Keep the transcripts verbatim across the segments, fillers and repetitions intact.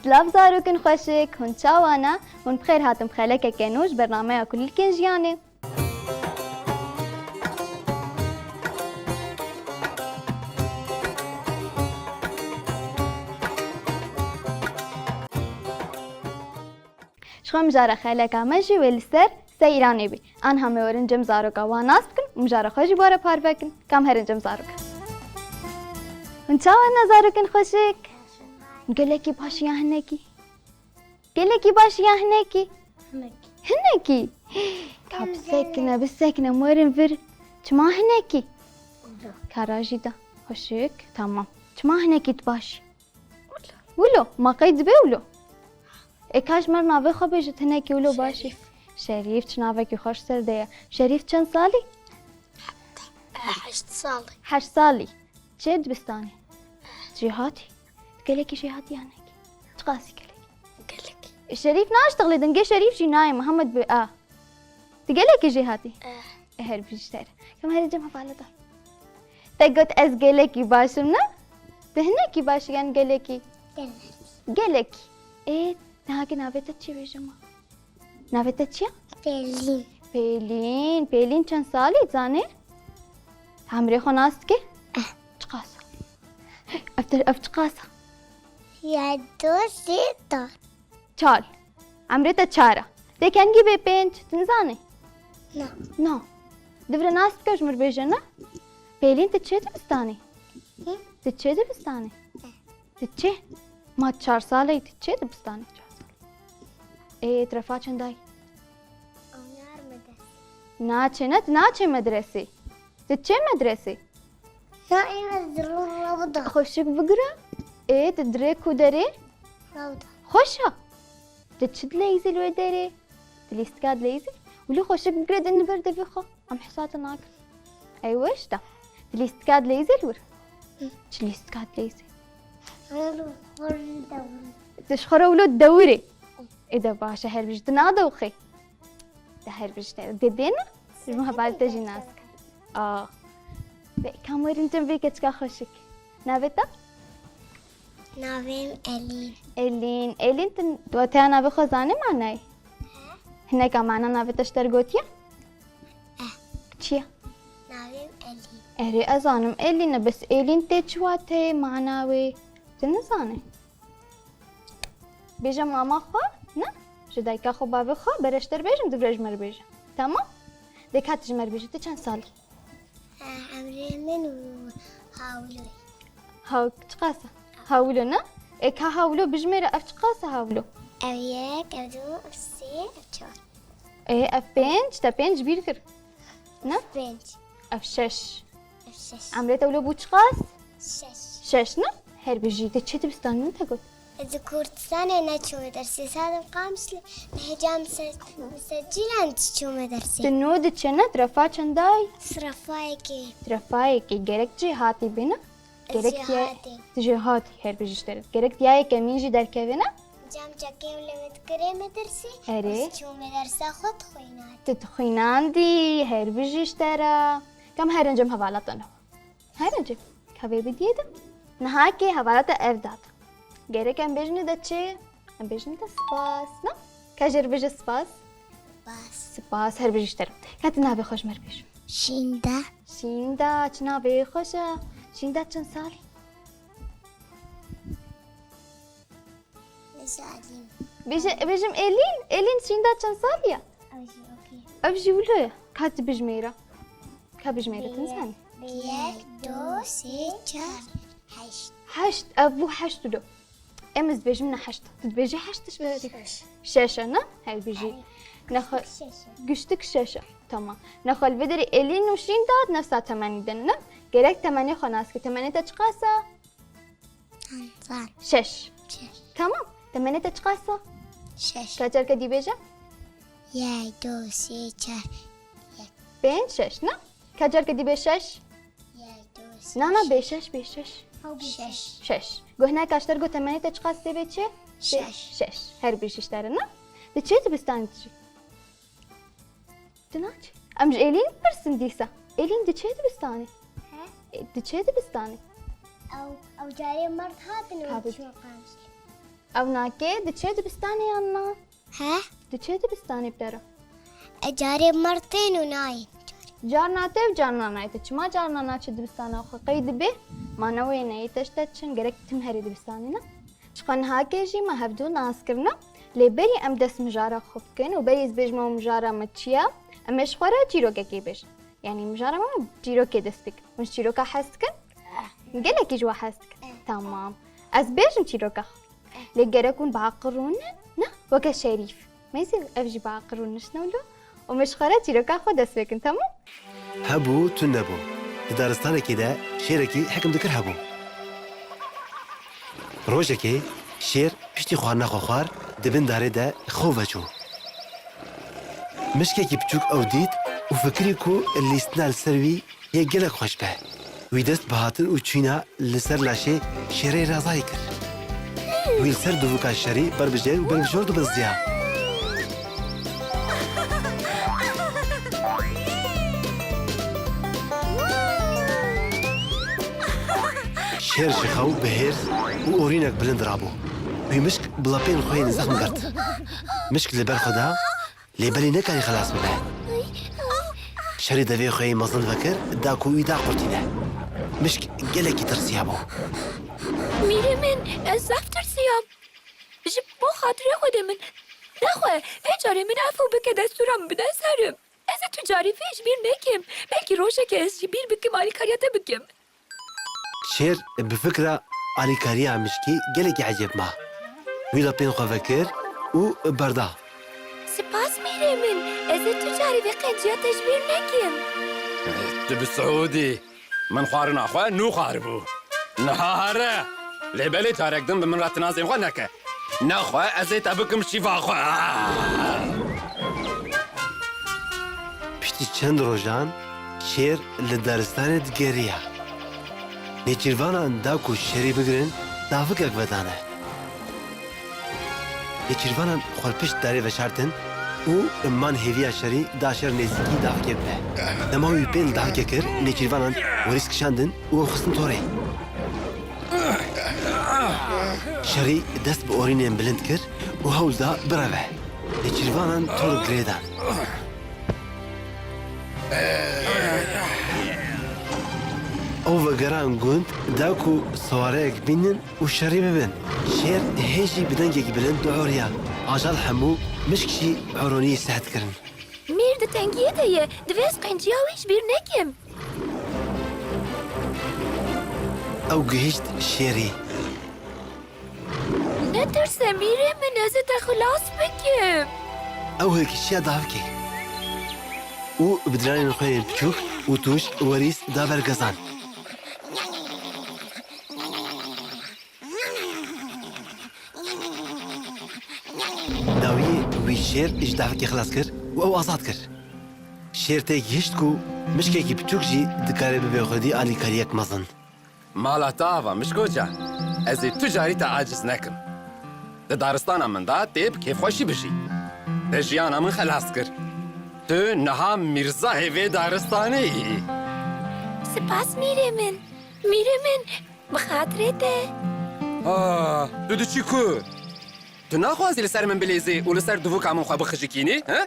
Silav zarokên xweşik, hûn çawa ne? Hûn bi xêr hatin bi xelekeke nû ji bernameya Kulîlkên Jiyanê. Ji xwe mijara xeleka me jî wê li ser seyranê bî. Anha me werin cem zaroka wan nas bikin û mijara xwe jî bi we re parve kin. Kam herin cem zaroka. Hûn çawa ne zarokên xweşik? Gelekî baş ya hinekî? Gelekî baş ya hinekî? Hinekî. Hinekî? Ka bisekine, bisekine, em werin vir. Çima hinekî? Kara jî de. Xweşik, tamam. Çima hinekî tu baş? Wilo, ma qey dibe wilo? Ê ka ji me re navê xwe bêjit hinekî wilo baş e. Şerîf. Şerîf, çi navekî xweş ser de ye. Şerîf çend salî? Heşt salî. Heşt salî. Çi dibistanê? Jêhatî. Gelekî jêhatî ya hinekî? Çiqasî gelekî? Gelekî. Ê Şerîf naştixlê dingê Şerîf jî nayê Mihemed bi a. Tu gelekî jêhatî? Eh. Ê her bijî ji te re. Kam herî cem hevaleta. Te got ez gelekî baş im ne? Tu hinekî baş î yan gelekî? Gelekî. Gelekî. Ê, niha ki navê te çi bêje ma? Navê te çi ye? Pêlîn. Pêlîn, Pêlîn çend salî zanî? Emrê xwe nas dikî? Eh. Çiqas e? Ev te, ev çiqas e? Ya, du, sê, çar. Çar. Emrê te çar e. Tê kengî bê pênc, tu nizanî? Na. Na. Divre nas dike ji mir bêje ne? Pêlîn tu çê dibistanî? Hı? Tu çê dibistanî? Eh. Tu çê? Ma çar salî tu çê dibistanî çar salî? Ê, tu refa çend ay? Naçê ne, tu naçê medresê. Tu çê medresê? Na, ê ez dirim rewda. Xweşik bigire. Ê, tu dirê ku derê? Rewda. Xweş e. Tu çi dileyzî li wê derê? Tu lîstika dileyzî? Wilo xweşik bigire din li ber devê xwe. Em hisa te nakin. Ey weş de. Tu lîstika dileyzî li wir? Hı. Çi lîstika dileyzî? Wilo xwe re dewir. Tu ji xwe re wilo dewirê. Ê de baş e, her bijî tu nadewxî. De her bijî te. Dedê ne? Ji min heval te jî nas. Aa. Be, kam werin cem vê keçika xweşik. Navê te? Navê min Elîn. Elîn. Elîn, tu wateya navê xwe zanî manayê? He. Hineka mana navê te ji te re gotiye? Eh. Çi ye? Navê min Elîn. Erê, ez zanim Elîn e, bes Elîn tê çi wateyê, mana wê? Tu nizanî? Bêje mama xwe, ne? Ji dayika xwe, bavê xwe, bere ji te re bêjin, divre ji me re bêje. Tamam? De ka tu ji me re bêje, tu çend salî? Eh, emrê min û hawlo. Haw, çiqas e? Hawlo, ne? Ê ka hawlo bijmêre, ev çiqas e hawlo? Ev yek, ev du, ev sê, ev çar. Ê, ev pênc, te pênc bîr kir. Ne? Pênc. Ev şeş. Ev şeş. Emrê te wilo bû çiqas? Şeş. Şeş, ne? Her bijî, tu çi dibistanî te got? Ez di Kurdistanê neçûme dersê. Sadim Qamişlî, nehê cem se-, secîlan çûme dersê. Tu nû diçe ne? Tu refa çendayî? Srefa yekê. Tu refa yekê. Gerek cêhatî bî ne? Gerek diye-, jêhatî. Tu jêhatî, her bijî ji te re. Gerek diya yekemîn jî derkeve ne? Cem çekê em li Mitkirê medersê. Erê. Ez çûme dersa xwe dixwînandî. Tu dixwînandî, her bijî ji te re. Kam herin cem hevala te ne? Herin cem. Ka vê bidiyê de. Niha kê hevala te ev da te. Gerek em bêjinê de çi? Em bêjinê de spas. Ne? Ka jê re bêje spas. Spas. Spas, her bijî ji te re. Ka tu navê xwe ji me re bêje. Şînda. Şînda, çi navê xweş e. Şînda çend salî? Bêje Elîn. Bêje, bêjim Elîn. Elîn Şînda çend salî ye? Ew jî okey. Ev jî wilo ye. Ka tu bijmêre. Ka bijmêre, tu nizanî? Yek, du, sê, çar, heşt. Heşt. Ev bû heşt wilo. Em ez dibêjim ne heşt. Tu dibêjî heşt tişt. Şeş. Şeş e, ne? Hey, bijî. Nexwe-, giştik şeş e. Tamam. Nexwe li vê derê Elîn û Şînda nefsa temenî de ne? Gerek temenê xwe nas kî. Temenê te çiqas e? Zan. Şeş. Şeş. Tamam. Temenê te çiqas e? Şeş. Ka carke dî bêje? Yek, du, sê, çar, yek. Pênc, şeş, ne? Ka carke dî bê şeş? Yek, du, sê, çar. Na, na, bê şeş, bê şeş. Şeş. Şeş. Guhna kaşter got temenê te çiqas tê bê çi? Şeş. Şeş. Her bijî ji te re, ne? Di çi dibistanê dijî? Tu naçî? Em ji Elîn pirsin dîsa. Elîn diçe dibistanê? He? E, diçe dibistanê? Ew, ew carê merd hatin û çûn Qamişlî. Ew nake diçe dibistanê yan na? He? Diçe dibistanê bi te re? E, carê mir tên û nayên. Carna tê û carna nayê te. Çima carna naçe dibistana xwe? Qey dibê? Ma ne wê ne yê te ji te diçin. Gerek tim herî dibistanê ne? Ji xwe niha ke jî me hevdu nas kirine. Lê berî em dest mijara xwe bikin û berî ez bêjim ew mijara me çi ye, em ê ji xwe re çîrokekê bêjin. Yanî mijara me çîrokê dest pê kir. Hûn ji çîroka hez dikin? Gelekî ji we hez dikin. Tamam. Ez bêjim çîroka xwe. Lê gerek hûn biaqil rûnin, ne? Weke Şerîf. Mêzî ev jî biaqil rûniştine wilo û me ji xwe re çîroka xwe dest pê kin, temam? Hebû, tune bû. Di daristanekê de şêrekî hekim dikir hebû. Rojekê şêr piştî xwarina xwe xwar di bin darê de xew veçû. Mişkekî biçûk ew dît û fikirî ku lîstina li ser wî yê gelek xweş be. Wî dest bi hatin û çûna li ser laşê şêrê razayî kir. Wî li ser dûvika şerî berbijêr û berbijor dibizdiya. Şêr ji xew bi hêrs û orînek bilind rabû. Wî mişk bi lepên xwe yên zexm girt. Mişk li ber xwe da, lê belê nekarî xelas bibe. Şerî devê xwe yê mezin vekir, da ku wî daqurtîne. Mişk gelekî tirsiyabû. Mîrê min, ez zaf tirsiyam. Ji bo xatirê Xwedê min. Nexwe, vê carê min efû bike, destûra min bide ser. Ez ê tu carî vê ji bîr nekim. Belkî rojekê ez jî bîr bikim, alîkariya te bikim. Şêr bi fikra alîkariya mişkî gelekî ecêb ma. Wî lepên xwe vekir û berda. Spas mîrê min, ez ê tu carî vê qenciya te ji bîr nekim. Tu bi siûdî. Min xwarina xwe nû xwaribû. Niha here. Lê belê carek din bi min re tinazên xwe neke. Nexwe ez ê te bikim şîva xwe. Piştî çend rojan şêr li daristanê digeriya. Nêçîrvanan da ku şerî bigirin, davikek vedane. Nêçîrvanan xwe pişt darê veşartin û man hêviya şerî da şer nêzîkî davikê bibe. Dema wî pêl davikê kir, nêçîrvanan werîs kişandin û ew xistin torê. Şerî dest bi orînên bilind kir û hewl da bireve. Nêçîrvanan tor girêdan. Ew vegeran gund da ku siwareyek bînin û şerî bibin. Şêr hê jî bi dengekî bilind dioriya. Ajal hemû mişk jî oronî seht kirin. Mîr di tengiyê de ye. Divê ez qenciya wî ji bîr nekim. Ew gihişt şêrî. Netirse mîrê min, ez ê te xilas bikim. Ew hilkişiya davikê û bi diranên xwe yên biçûk û tûj werîs da ber gezan. Dawiyê wî şêr ji davikê xilas kir û ew azad kir. Şêr tê gihişt ku mişkekî biçûk jî dikare bibe xwedî alîkariyek mezin. Mala te ava, Mişko can. Ez ê tu carî te aciz nekim. Di daristana min de tê bi kêfxweşî bijî. Te jiyana min xelas kir. Tu niha mîrzahê vê daristanê yî. Spas mîrê min. Mîrê min, bi xatirê te. Ah, tu diçî ku? Tu naxwazî li ser min bilêzî û li ser dûvika min xwe bixijikînî, he?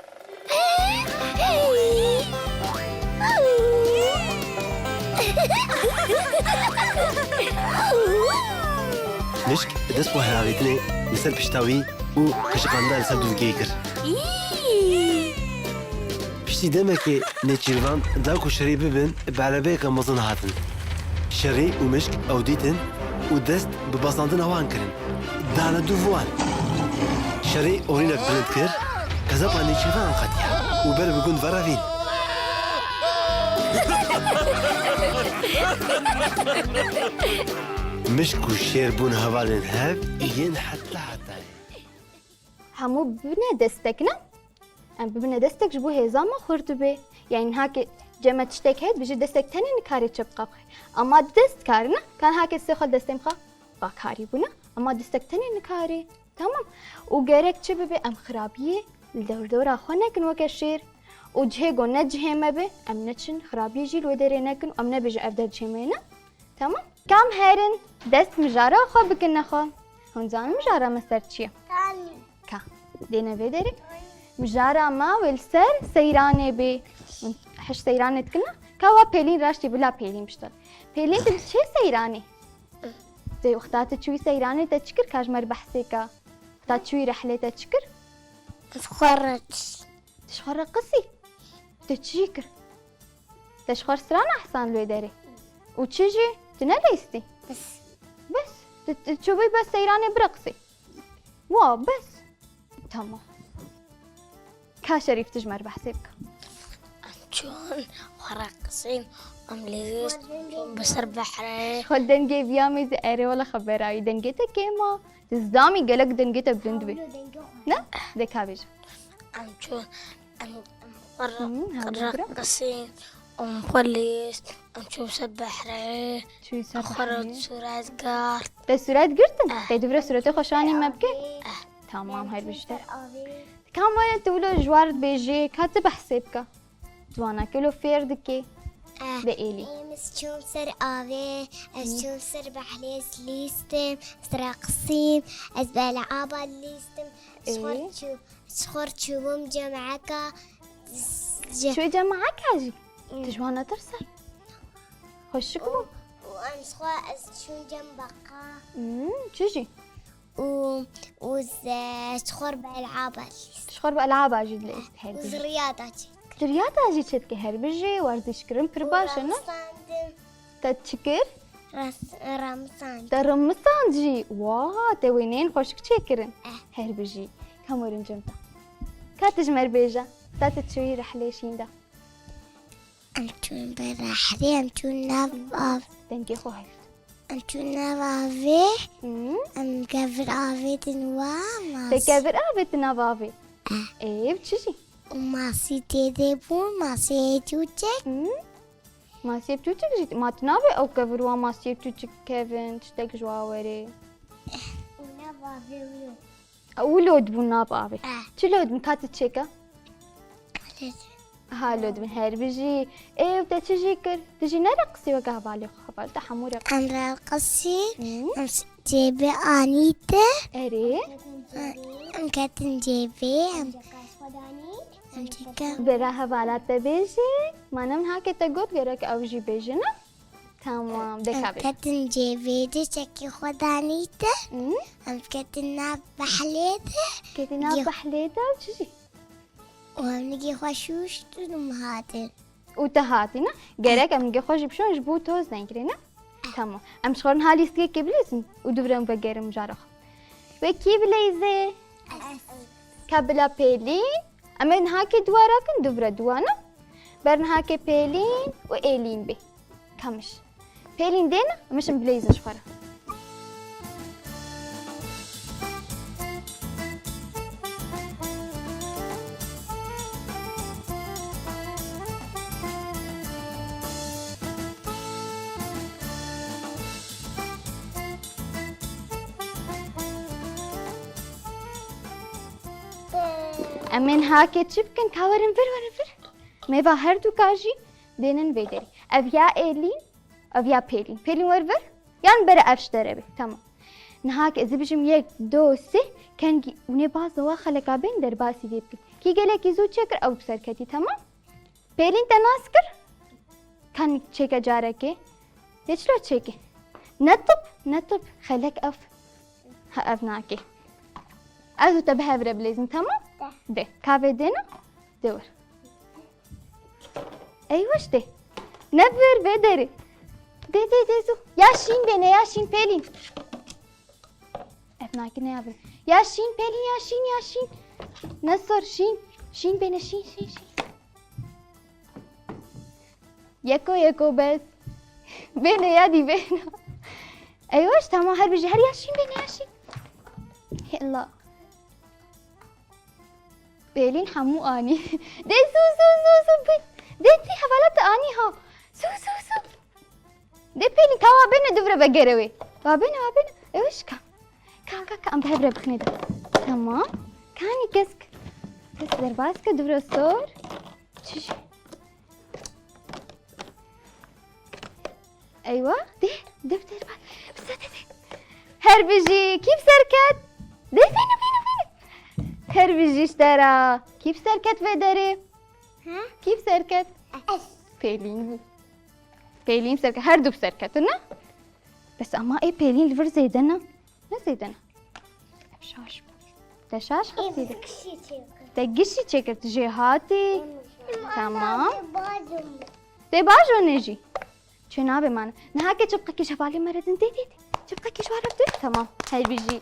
Mişk dest bi heravêtinê li ser pişta wî û qijqanda li ser dûvkeyê kir. Piştî demekê nêçîrvan da ku şerî bibin, bi erebeyeke mezin hatin. Şerî û mişk ew dîtin û dest bi bezandina wan kirin. Dane dûv wan. Şerî orînek bilind kir, kezeba nêçîrvanan qetiya û ber bi gund ve revîn. Mişk û şêr bûn hevalên hev yên heta hetayê. Hemû bibine destek, ne? Em bibine destek ji bo hêza me xurt dibe. Yani niha ke cem me tiştek heye, dibêje destek tenê nikare çi biqe. Ama dest kar ne? Ka niha ke sê xwe destên xwe bakarî bûne. Ama destek tenê nikare. Tamam. Û gerek çi bibe, em xirabiyê li dewrdewra xwe nekin weke şêr. Û cihê ku ne cihê me be, em neçin xirabiyê jî li wê derê nekin û em nebêjin ev der cihê me ye, ne? Tamam. Kam herin, dest mijara xwe bikin nexwe. Hûn zanin mijara me ser çi ye? Tanî. Ka. Dêne vê derê. Mijara me wê li ser seyranê bê. Hûn heş seyranê dikine? Ka wa Pêlîn raştî bila Pêlîn biştal. Pêlîn tu çê seyranê? Te wexta tu çûyî seyranê te çi kir ka ji me re behsê ka? Wexta çûyî rehlê te çi kir? Xwe re. Tu ji xwe re qisî? Tu çi jî kir? Te ji xwe re strana ehsan li wê derê? Û çi jî? Tu nelîstî? Bes. Bes. Tu, tu çûbûyî bes seyranê bireqisî? Wa, bes. Tamam. Ka Şerîf, tu ji me re behsê bike. Em çûn xwe re qisîn, em lîst, çûn bi ser behrê. Xwe dengê viya mêzê, erê wele xebera wî. Dengê te kêm a. Tu zidamî gelek dengê te bilind bê. Ne? De ka bêje. Em çûn, em, em xwe re, Hı, hewce re bira. Qisîn, em xwe lîst, em çûn ser behrê. Çûyî ser Xwe re behrê. Sûret girt. Te sûret girtin? Eh. Te dûvre sûretê xwe şanî me bike? Eh. Tamam, her bijî te. Kam were tu wilo ji war dibêjê, ka tu behsê bike. Ziwana ke wilo fêr dike. Eh. De Êlî. Em ez çûm ser avê, ez Hı. çûm ser behrê, ez lîstim, ez reqisîm, ez bi elaba lîstim. Ji xwe Ê. çû-, ji xwe çûbûm cemeka. Çû cemeka jî? Hı. Tu ji wan netirse? Xweşik bû. Û, û em ji xwe ez çûm cem beqa. Hmm, çi jî? Û, û ze-, ji xwe re bi elaba lîst. Ji xwe re bi elaba jî dilîst her Û bijî. Ziriyada çêdikir. Ziriyada jî çêdike her bijî, werzîş kirin pir Û baş e, ne? Ramisandim. Te çi kir? Ras-, ramisand. Te rimisand jî. Wa, te wêneyên xweşik çêkirin. Eh. Her bijî. Kam werin cem te. Ka tu ji me re bêje. Ta tu çûyî rehlê şîn de. Em çûn bi rehrê, em çûn nav av. Dengê xwe hewt. Em çûn nav avê, Hmm. em kevir avêtin wa mas. Te kevir avêtin nav avê? Eh. Ê, çi jî? Û masî tê de bûn, masiyê çûçek. Hmm. Masiyê çûçek jî, ma tu nabê ew kevir wa masiyê çûçek kevin, tiştek ji wa were. Û nav avê wilo. Ew lod bûn nav avê. Eh. Çi lod bûn, ka tu çêke? Lod. Ha, lod bûn, her bijî. Ê, û te çi jî kir? Tu jî nereqisî weke hevalê xwe, heval te hemû reqisî. Em reqisî, Hmm. em s-, cêbê anî te. Erê. Em ketin cêbê, em, em çêke. Bera hevala te bêjî, ma ne niha ke te got gerek ew jî bêjin, ne? Tamam, de ka bêje. Em ketin cêbê de çekî xwe danî te. Hmm. Em ketin nav behlê de. Ketin nav Cê- behlê de û çi jî? Û em nigê xwe şûştin û em hatin. Û te hatî, ne? Gerek em nigê xwe jî bişon ji bo toz nekirî, ne? Tamam. Em ji xwe re niha lîstikekê bilîzin û dûvre em vegerin mijara xwe. Wê kî bileyzê? Ez. Ka bila Pêlîn. Em ê niha kê duwara kin, dûvre duwa, ne? Ber niha kê Pêlîn û Êlîn bê. Kamiş. Pêlîn dêne, em ê şin bileyzin ji xwe re. Em ê niha kê çi bikin? Ka werin vir, werin vir. Mêva her du ka jî dênin vê derê. Ev ya Êlîn, ev ya Pêlîn. Pêlîn wer vir. Yan bere ev ji te re be. Tamam. Niha ke ez ê bijim yek, do, sê, kengî hûn ê baz wa xeleka bên derbasî vê bikin. Kî gelekî zû çêkir ew bi ser ketî, tamam? Pêlîn te nas kir? Kan çêke carekê. Yê çilo çêke. Netip, netip. Xelek ev. Ha, ev nake. Ez û te bi hev re bilêzin, tamam? De. De. Ka vê dêne? De wir. Ey weş de. Ne vir vê derê. De, de, de zû. Ya şîn bêne, ya şîn Pêlîn. Ev nake ne ya vê. Ya şîn Pêlîn, ya şîn, ya şîn. Ne sor, şîn. Şîn bêne, şîn, şîn, şîn. Yeko yeko bes. Bêne ya dî bêne. Ey weş, tamam, her bijî, her ya şîn bêne, ya şîn. Hela. Pêlîn hemû anî. De zû, zû, zû, zû bin. De tî hevala te anî ha. Zû, zû, zû. De Pêlîn, ka wa bêne dûvre vegere wê. Wa bêne, wa bêne. Ê weş ka. Ka, ka, ka, em bi hev re bixinê de. Tamam. Kanî kesk. Kesk derbas ke dûvre sor. Çi jî? Eywa, de, de, de, de. Bi ser de, de. Her Her bijî, kî bi ser ket? Dê bîne, bîne, bîne. Her bijî ji te re. Kî bi ser ket vê derê? Ha? Kî bi ser ket? Ez. Pêlîn bû. Pêlîn bi ser ket. Her du bi ser ketin, ne? Bes ama ê Pêlîn li vir zêde ne? Ne zêde ne? Şaş bû. Te şaş xistî de. Kişî çêkir. Te gişî çêkir, tu jê hatî. Tamam. Bacım. Tê bajo ne jî? Çê nabe mane. Niha ke çipqekî ji hevalê me re din. Dê, dê, dê. Çipqekî ji we re din. Tamam. Her bijî.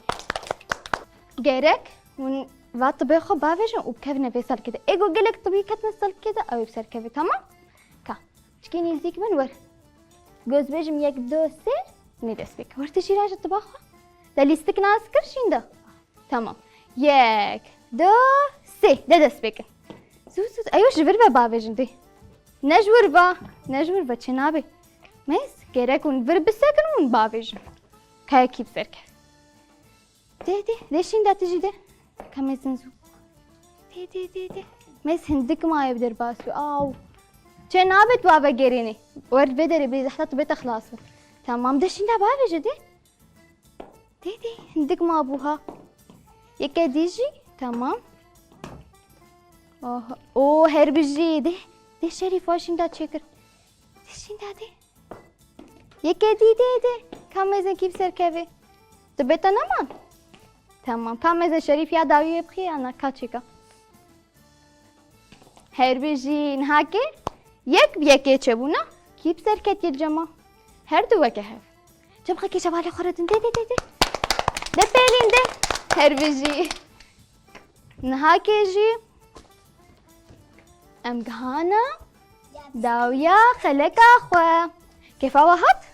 Gerek hûn va tibê xwe bavêjin û bikevine vê salkê de. Ê ku gelek tibî ketine salkê de, ew ê bi ser keve. Tamam? Ka. Çikî nêzîk bin wer. Goz bêjim yek, du, sê. Nê dest pê ke. Wer tu jî re ji tiba xwe. Te lîstik nas kir şînda. Tamam. Yek, du, sê. De dest pê kin. Zû, zû, zû. Eyo ji vir ve bavêjin dê. Ne ji wir va. Ne ji wir va. Çê nabe. Mêz, gerek hûn vir bisekin û hûn bavêjin. Kayekî bi ser ke. Dê, dê. Dê şînda tu jî dê. Ka mêzin zû. Dê, dê, dê, dê. Mêz hindik maye bi derbas bû. Aw. Çê nabe tu ava gerênê. Wer vê derê bê zehta tu bête xilas bin. Tamam, de şînda bavêje dê. Dê, dê, hindik mabû ha. Yeke dî jî, tamam. Oho. O, her bijî, dê. Dê Şerîf, wa şînda çêkir. Dê şînda dê. Yeke dî dê, dê. Ka mêzekî bi ser kevê. Tu bête neman? Tamam. Ka mêze Şerîf ya dawî wê bixî ya na ka çêka. Her bijî, niha ke yek bi yekê çêbûna, kî bi ser ketiye cema? Her du weke hev. Çipqekî ji hevalê xwe re din. Dê, dê, dê, dê. De Pêlîn de. Her bijî. Niha ke jî em gihana dawiya xeleka xwe. Kêfa we hat?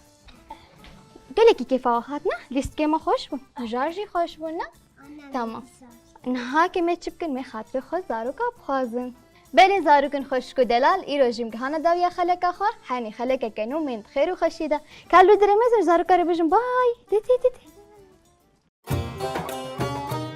Gelekî kêfa we hat, ne? Lîstikê me xweş bûn. Mijar jî xweş bûn, ne? Tamam. Niha ke me çi bikin, me xatirê xwe zaroka bixwazin. Belê zarokên xweşik û delal, îro jî em gihana dawiya xeleka xwe, henî xelekeke nû, me yên di xêr û xweşiyê de. Ka li wir derê mêzin, ji zaroka re bêjin bay. Dê, dê, dê, dê.